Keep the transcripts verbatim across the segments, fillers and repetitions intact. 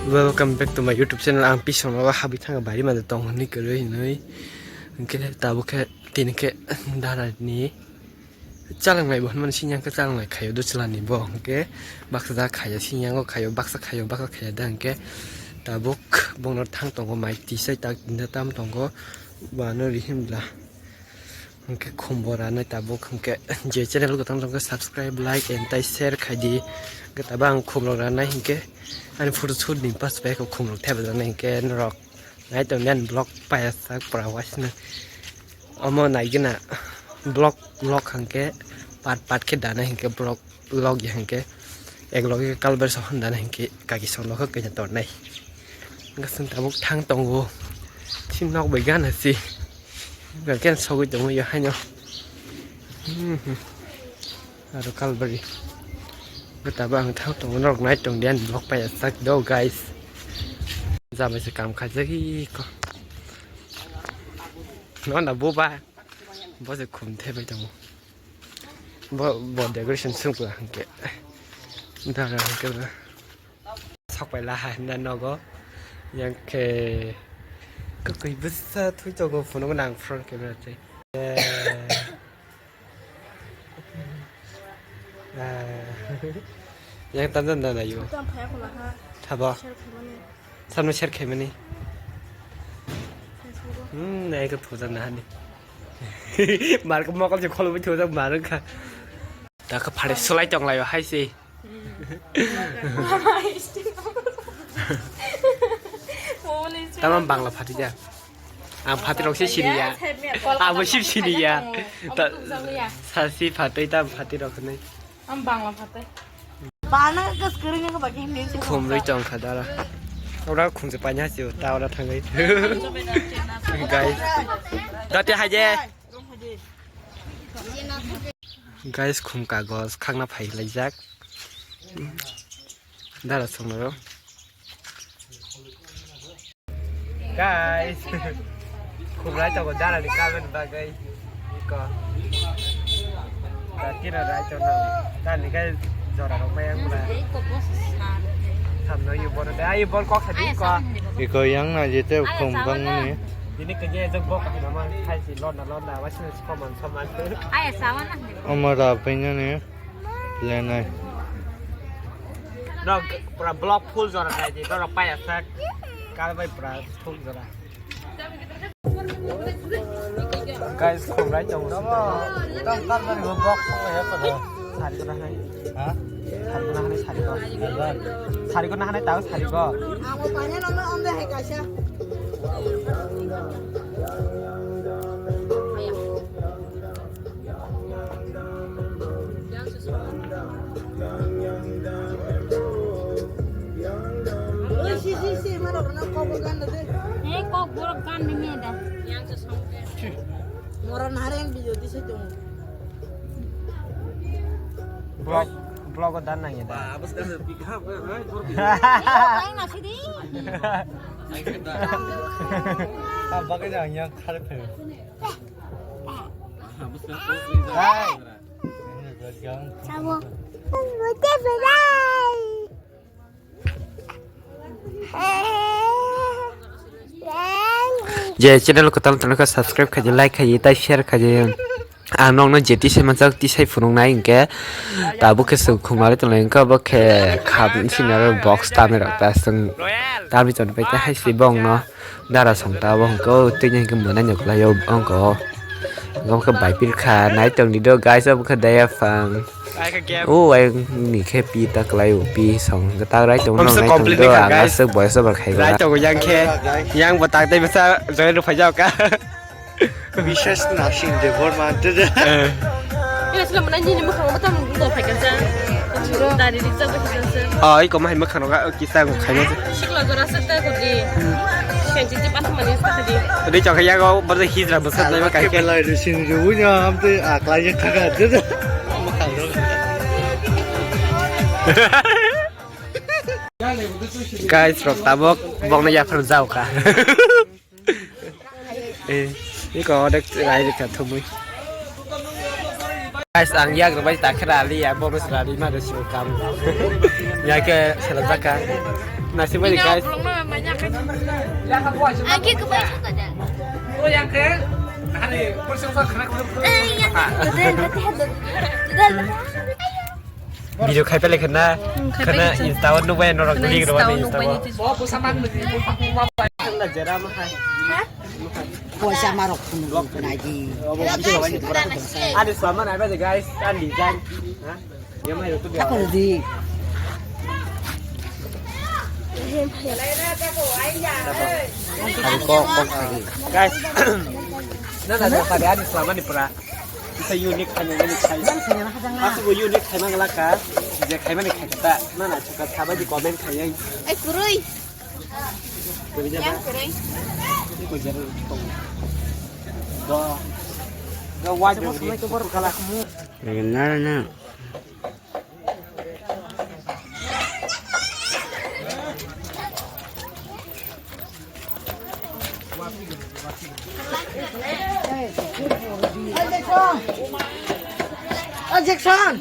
Welcome back to my YouTube channel. Ang pisong no habwi thanga bari ma tong hwnwi kwrwi hwnwi. Hwnkhe tabuk khe tini khe dara ni chalang lai bo hwnmani sini ang khe chalang lai khaio do chwla ni bo hwnkhe baksa da khaio sini ang khaio baksa khaio baksa khaio da hwnkhe tabuk bongno thang tongo mai tisai tak tinda tam tongo bano rihim bla. Hwnkhe khum bo ranai tabuk hwnkhe je channel kwthang tongkhe subscribe, like and tai share khaidi. Hwnkhe tabuk ang khum rok ranai hwnkhe ani photo shoot ni pas bai khum rok thepajak nai hwnkhe norok nai tongdi ani vlog paiya sak pura waisano. Omo naigwna vlog vlog hwnkhe part part khe danai hwnkhe vlog. Logi hwnkhe ek logi kalbar sohon dana hwnkhe kaki song nokha kanya tornai. Hwnkhe chwng tabuk thang tongo. Chini nok bai gana si. Hwnkhe sogwi tongo yo haino. Hmm, hmm. Aro kalbari. Hwnkhe tabuk ang thang tongo norok nai tongdi ani vlog paiya sak do guys. Jamai se kam khaijak iko. Nona buba. Bo se khum thebai tongo. Bo, bo decoration sung pura hwnkhe. Dara hwnkhe ba. Sok pai la hai na nogo. Yang khe. Kakui bwsa thui tongo phunuk nang front camera tei. Eh. Eh. Yang tandan dan ayo. Tam phaya khula ha. Thabo. Share khaimani. Samno share khaimani. Hmm, nai ka thuja na hani. Mar ka mokol je kholo bi thuja mar ka. Ta ka phare sulai tong layo hai se. Tamam bangla phati ja. Ang phati rok se sini ya. Abo sip sini ya. Ta sa si phatoi tam phati rok ni. Ang bangla phatai. Bana ka kwrwng ka bagi hindi se. Khumrwi tong kha dara. Ora khumse paina si ta ora thangai. Guys. Dati haje. Guys, khum kagos khakna phai laijak. Dara songno. Guys, khumrai tongo dara ni kaben bagwi. Iko. Tira rai tongo. Tani kai jora rok mai ang bula. Thamno yu bono de. Ayu bol kok sadi ko. Iko yang na jete khum bang ni. Ini kanya jok bok kahina man khai si lona lona wasi na si koman soman. Aya sawan na. Omara penyane. Lenai. Nok pura block full jora khai di. Dora paya sak. Kal bai pura full jora. Guys, khumrai tong si. Tam tam dari go box ko ya ko. Sari ko na hai. Ha? Sari ko na hai sari ko. Sari ko na hai tahu sari ko. Amo panya nomor onde hai kaisa. Oi, si, si, si, maro, na, kok, kok, gan, de. Eh, kok, borok, gan, de, me, da. Moro, nareng, video, di, si, tu. Vlog, vlog, dan, nang, ya, da. Ba, abis, kan, pick up, eh, eh, Eh, kain, nasi, di. Apa, kan, yang, yang, kar, kar. Sabo. Je channel ko tam tam ka subscribe khaji, like khaji, tai share khaji. Ang nokno jeti se manjak tisai phunuk nai hinkhe tabuk khe chwng khumari tonglai hinkhe obo khe khap sinaro box tamni rok ta chwng tamni tong pai ta hai se bongno. Dara song ta bo hwnkhe o twi ni hwnkhe mwnai no kwlai o wngkha o. Omo khe bai pir kha nai tong di do guys obo khe daya phang. O ayang ni khe pi ta kwlai o pi song hwnkhe ta rai tong nai tong do ang aswk boyos over khai rai tong yang khe yang bo tak dai bwsa join rw phai jao ka. Biswas Nasing Debbarma. Ini sila mana ni mukhang mata nunggu dong pakai aja. Dari di jauh kita sih. Oh, iko mah mukhang roga kita nggak kayaknya sih. Sikla jora seta kudi. Shenji di pas mani seta kudi. Di chok ya go berarti hijrah besar lagi pakai. Belai di sini dulu nya amte aklanya kagak aja. Mukhang roga. Guys, rok tabok bokna yaphar jao ka. Eh, iko odek rai rikha thumui. Guys, ang yak rwbai takhra ali ya, bo bwsra ali ma rwsi kam. Ya khe sela jaka. Nasi bari guys. Ang khe kwbai sa ta. Eh, ya. Video khai pele khana. Khana Insta o nubai norok link rwbai Insta o. Poisa marok phunuk nai di. Ani swama nai ba de guys, ani design. Ha? Ye mai tu dia. Ako di. Kok, kok, kok. Guys. Na na na, pada ani swama ni pura. Isa unique khaimani khai. Aswk bo unique khaimani laka. Je khaimani khai ta. Na na, chuka sabai di comment khai. Ai, kurui. Yang kering. Nara na. Objection!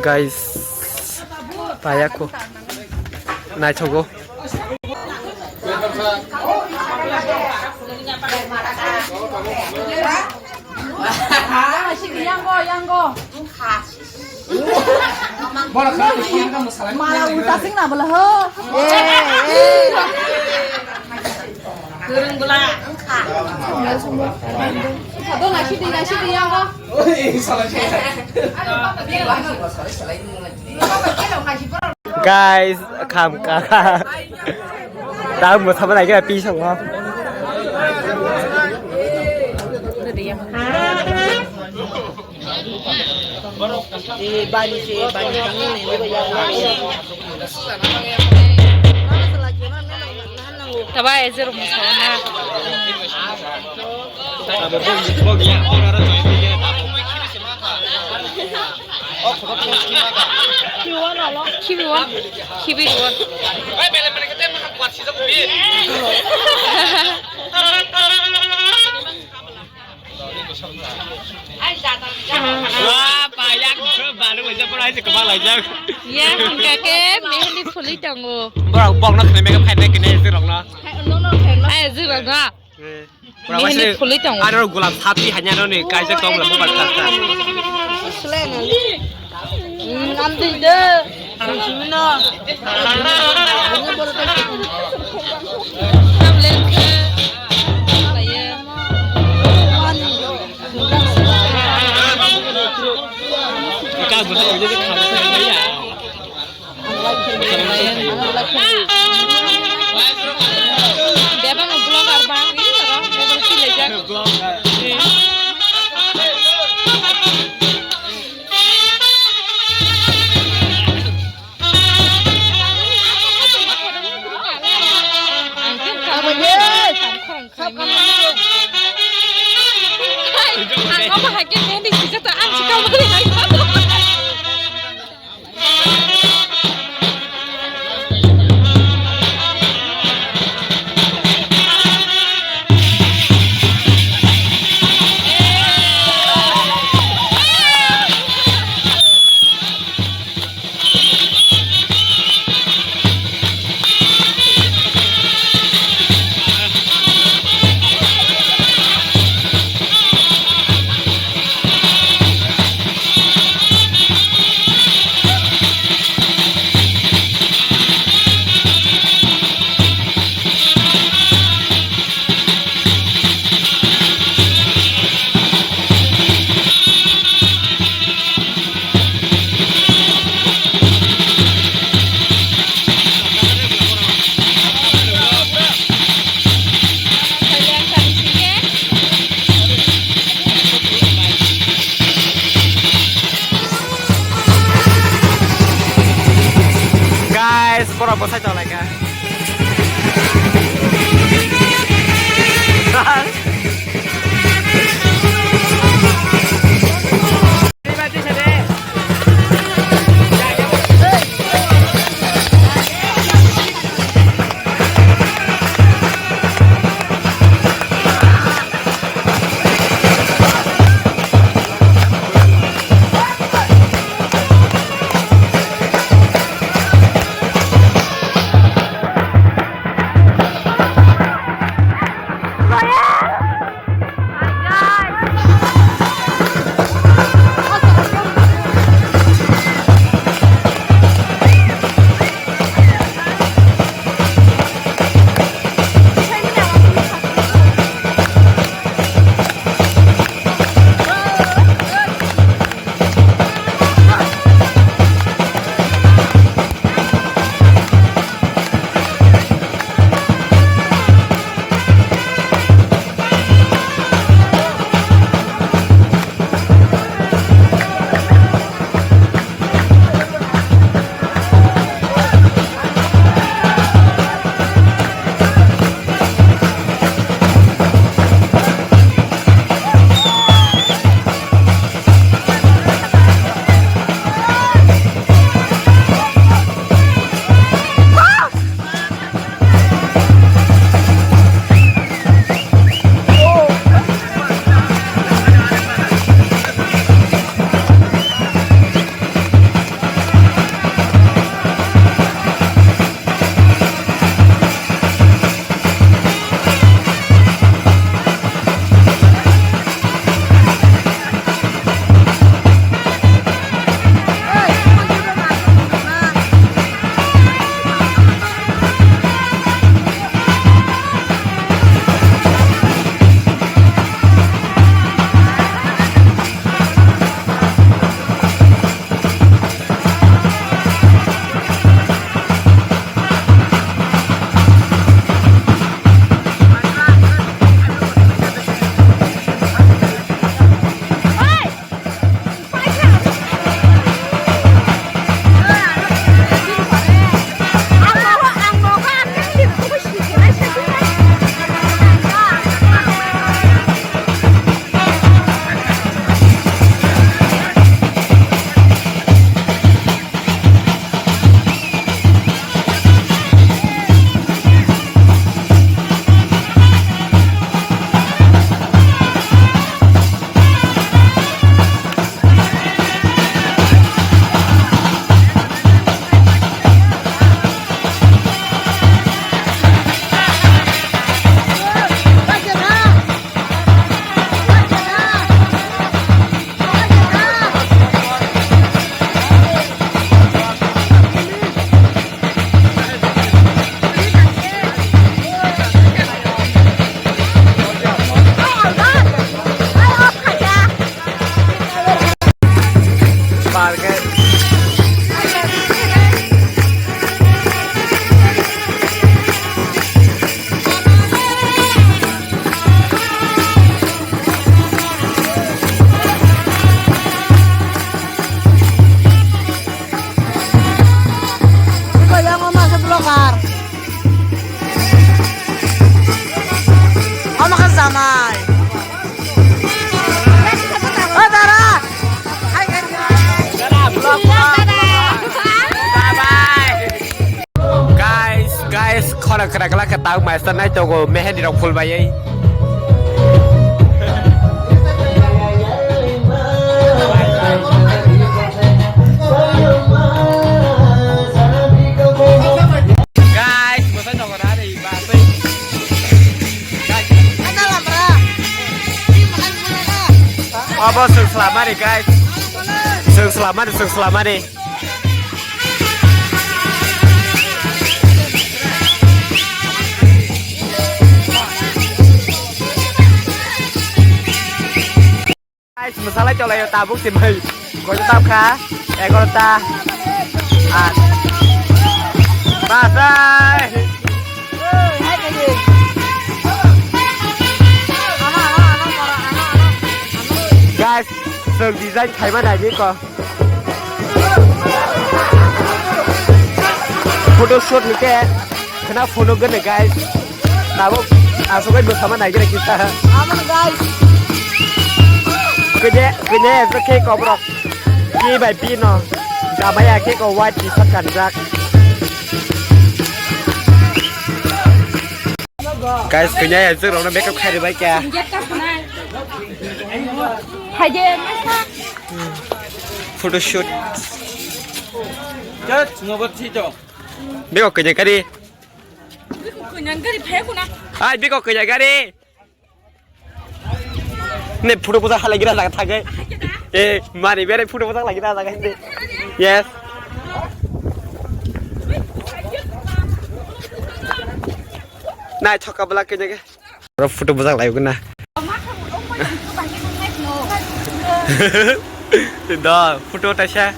Guys, payako. Naithogo. Yango, yango. Mala ulta sing na bala ho. Eh, eh. Kereng bela. Sado nasi di, nasi di ya, ha? Guys, kham ka. Tahu mau sama lagi, pi sama. Taba ejer mo sona. Khibi wan alo, khibi wan, khibi wan. Wah, payak, baru aja pernah aja kebal aja. Ya, hingga ke mehni phuli tongo. Borok bokno khne mega phainai kene sirokno. Hai, no, no, no. Hai, sirokno. Mehni phuli tongo. Aro gulab sapi hanya no ni kaisa tong la mobile kasa. Sule no. Hmm, amtwi de. Sumino. Bebang vlogger bang, ini orang, bebang sih lejak. Bwsai tonglaikha. Yang masa vlogger. Omo khe jamai. O dara. Hai, hai. Dara, vlog, vlog, vlog. Bye bye. Guys, guys, khorang khorang khe tang master nai tongo, mehendi rok phul bai. Guys, bwsai tongo na re, ba, tei. Guys. Obo swng swlamani, guys. Swng swlamani, swng swlamani. Guys, mwsalai tonglaio tabuk se mai. Koita tam kha? Egarota. Aa. Basai. Guys, chwng design khaima naidi ko. Photo shoot ni khe khna phunuk gwnwi, guys. Tabuk aswk bai bwsama naigra kisa. Amo, guys. Kanya, kanya khe kobrok. P by P no. Gamaya khe ko white T-shirt kanjak. Guys, kanya ya jwk rokno makeup khairi bai kya. Photo shoot. Bego kanya gari. Bego kanya gari phai kuna. Ai, bego kanya gari. Ne photo puja hala gira jaga thage. Eh, mari bere photo puja hala gira jaga hindi. Yes. Nai thoka bela kanya ke. Oro photo bwsajak lai guna. Da, photo taisa.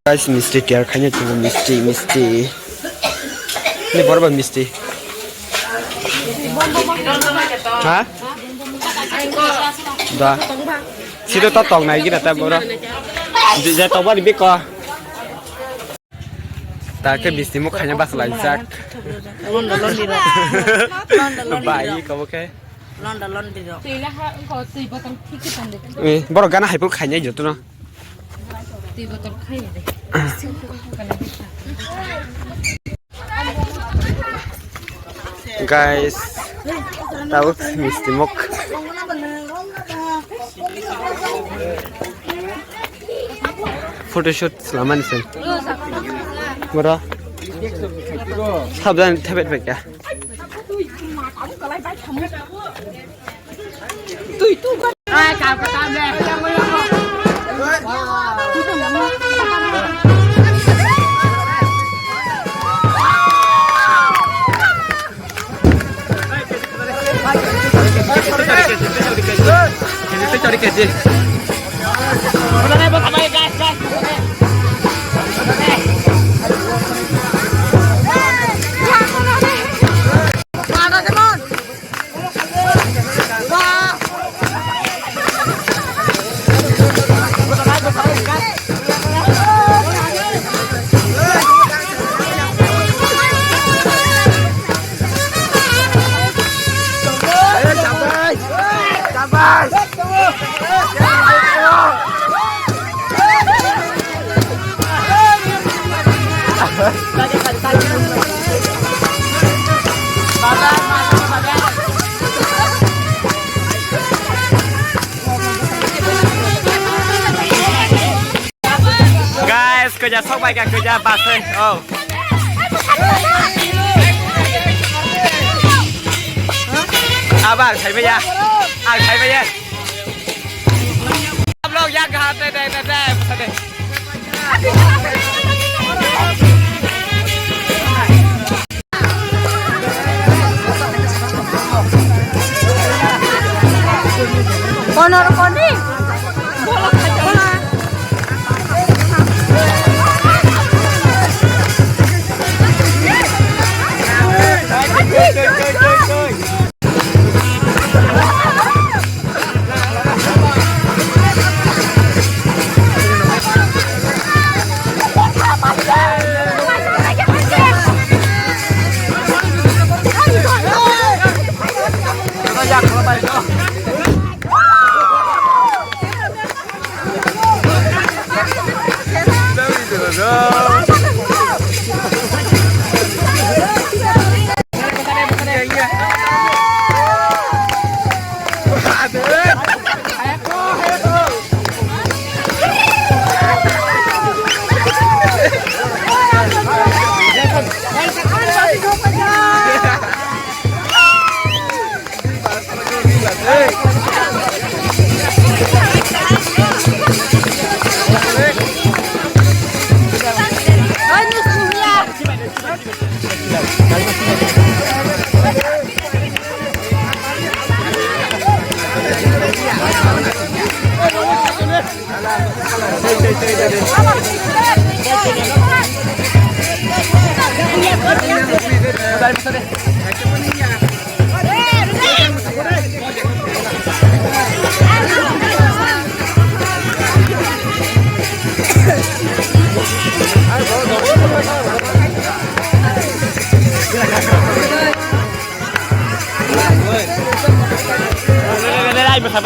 Guys, misti tiyar khaina chungo, misti, misti. Ni borba misti. Ha? Da. Sida to tong nai gina ta boro. Je tong bari biko. Ta ke misti mo khaina bas lai jak. Londa londi ro. Londa londi ro. Bai ko ke. Londa londi ro. Twi la ha ko twi botol thik thik tong de. Eh, boro gana hai pul khaina joto no. Twi botol khai de. Guys, tabuk misti mok. Photoshoot slamani se. Boro. Sabdan thebet bek ya. Guys, kanya sok bai ka kanya bus hai. Oh. Abar khai bai ya. Ar khai bai ya. Vlog ya ka te te te te. Kono rokoni?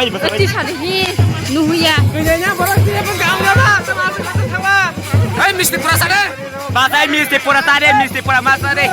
Tisa de hi nuhuya. Hey, misti pura sare. Batai misti pura tare, misti pura masare.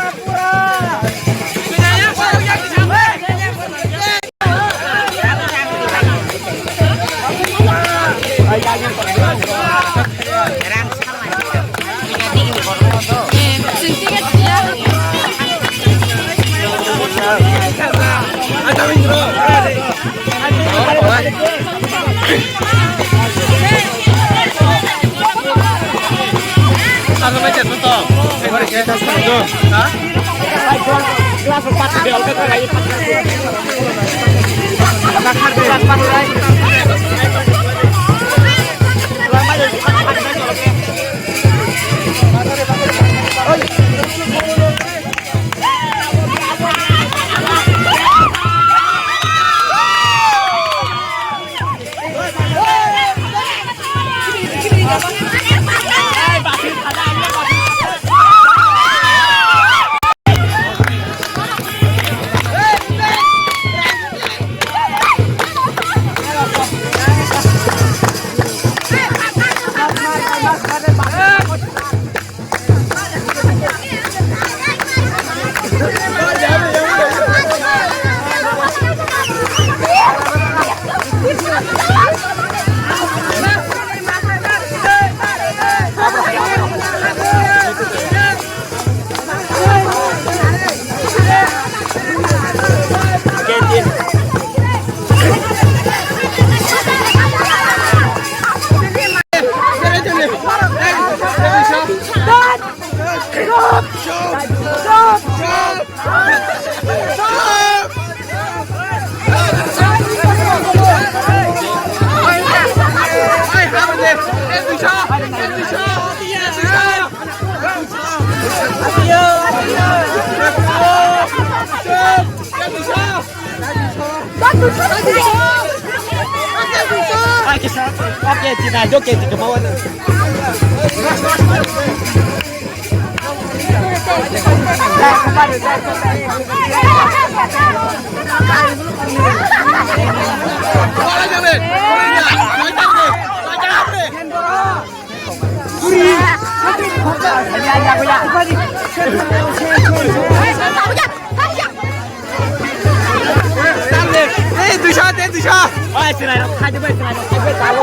Ei, duisha, tei duisha. Oi, chwrairok, khaidi bai, chwrairok, khaidi bai, chalo.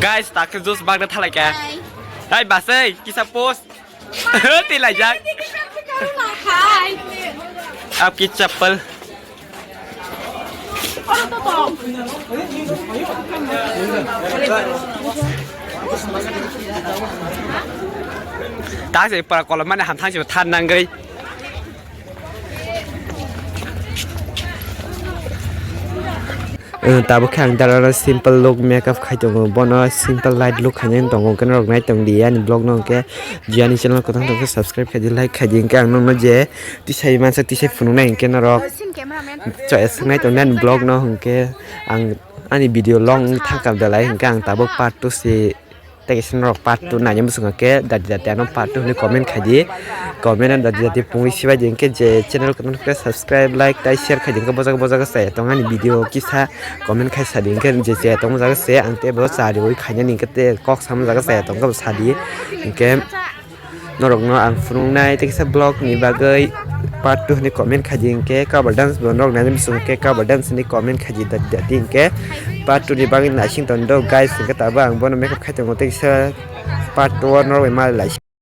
Guys, tak juice bagna thalai ka. Hai, basai, kisa post. Tilaijak. Hai. Aapki chappal. Ta se para kolom mane hamthang se than nangwi. Eh, tabuk khe ang dara simple look makeup khai tongo, bono simple light look khainai tongo, hwnkhe norok nai tong di ani vlog no, hwnkhe jia ni channel kwthang tongkhe subscribe khai di, like khai di, hwnkhe ang nokno je tisai mansa tisai phunuknai, hwnkhe norok choice wngnai tongnai ani vlog no, hwnkhe ang ani video long thangkar belai, hwnkhe ang tabuk part two se. Tei kaisa norok part two naina muchungo khe dati dati ano part two hinwi comment khai di. Comment no dati dati pungwi sibai di, hwnkhe je channel kwthang khe subscribe, like tei share khai di, hwnkhe bojak bojak se tong ani video kisa comment khai sa di, hwnkhe je se tong bojak se ang tei bo cha riwi khainani, hwnkhe tei kok sam jaga se tong khe bo sa di, hwnkhe norokno ang phunuknai tei kaisa vlog ni bagwi part two hinwi comment khai di, hwnkhe cover dance bo norok naina muchungo khe cover dance hinwi comment khai di dati dati, hwnkhe part two ni bagwi naising tong do guys, hwnkhe tabuk ang bono makeup khai tongo tei kaisa part two o norok bai malai lai.